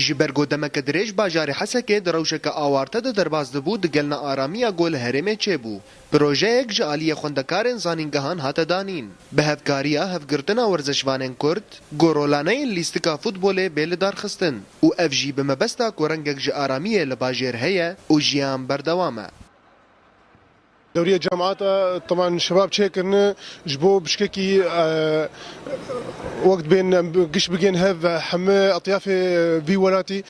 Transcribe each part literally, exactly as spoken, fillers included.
Ji ber ku demeke dirêj bajarê Hesekê di rewşeke awarte de derbas dibû, digel nearamiya ku li herêmê çêbû, projeyek ji aliyê xwendekarên zanîngehan hate danîn. Bi hevkariya hevgirtina werzişvanên Kurd, ku rolaneyên lîstika futbolê bê lidarxistin û ev jî bi mebesta ku rengek ji aramiyê li bajêr heye û jiyan berdewam e. Dewriya cemaeta, teban şebab çêkirine ji bo pişkekî, e, wek dibên em giş bigên hev hemî etyafê vî welatî,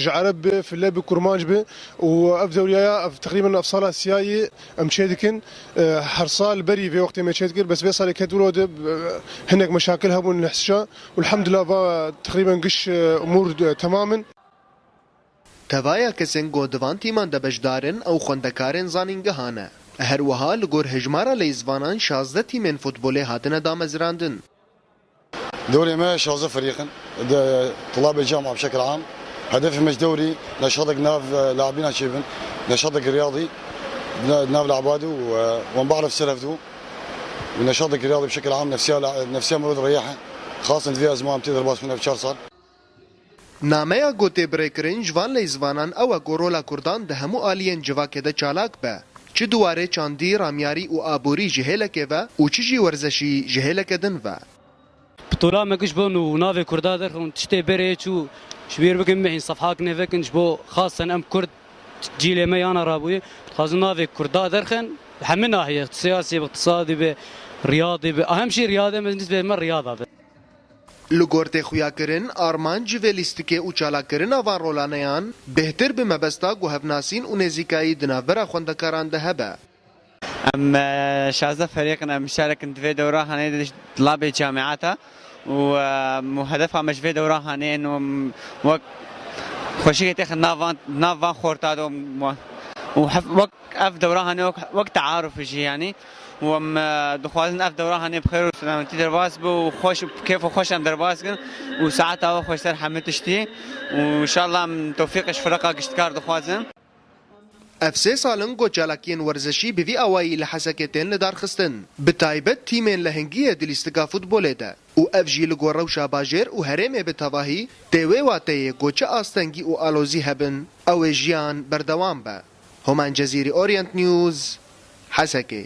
ji ereb bi, file bi, kurmanc bi û ev dewriyaya, ev teqrîben ev sala siyayî em çêdikin. E, her sal berî vê wextê me çêdikir, bes vê salê ket wilo de, e, hinek meşakil hebûn li hişa û elhamdulillah va teqrîben giş, e, umûr, e, temam in. Tevaya kesên ku di van tîman de beşdar in ew xwendekarên zanîngehan e. Her wiha li gor hejmara leyzvanan şazdeh tîmên futbolê hatine damezrandin. Dewrê me şazdeh ferîq in. Di tulabê cama bi şekil am. Hedefê me ji dewrî neşatek nav, e, labîna çêbin. Neşatek riyadî, na-, nav labadî û, e, wan barif seref dû. Û neşatek riyadî bi şekil am nefsiya la-, nefsiya mirov dirêhe. Xasen divê ez mam tê derbas bûn ev çar sal. Nameya ku tê birêkirin ji van leyzvanan ew e ku rola Kurdan di hemû aliyên civakê de çalak be. Çi di warê çandî, ramyarî û aborî ji hêlekê ve û çi jî werzeşî ji hêleke din ve. Pitola me giş bûn û navê Kurda derxin tiştê berê çû ji bîr bikin mehîn sefhak nevekin ji bo xasen em Kurd cîlê me yana rabûyê. Dixwazin navê Kurda derxin hemî nahiyê, siyasî bi, iqtisadî bi, riyadî bi. Hem jî riyadê me nisbê me riyada be. Li gor tê xuyakirin, armanc ji vê lîstikê û çalakirina van rolaneyan bêhtir bi mebesta guhevnasîn û nêzîkayî di navbera xwendekaran de hebe. Em, e, şazdeh ferîq in, em muştarek in di vê dewra hanê de dilabê camiata û, e, û hedefa me ji vê dewra hanê in û em wek xweşikê têxin nav van, nav van xorta de û, û hef-, wek Ev dewra hanê wek, wek tearuf jî yanî. Û em, e, dixwazin ev dewra hanê bi xêr û selametî derbas bi û xweş û kêf û xweş em derbas bikin û saeta we xweştir hemî tiştî. Û înşallah em tewfîqê ji fireqa giştkar dixwazin. Ev sê sal in ku çalakiyên werzişî bi vî awayî li Hesekê tên lidarxistin. Bi taybet tîmên lehengiyê di lîstika futbolê de. Û ev jî li gor rewşa bajêr û herêmê bi tevahî tê wê wateyê ku çi astengî û alozî hebin, ew ê jiyan berdewam be. Homan Cezîrî, Orient News, Hesekê.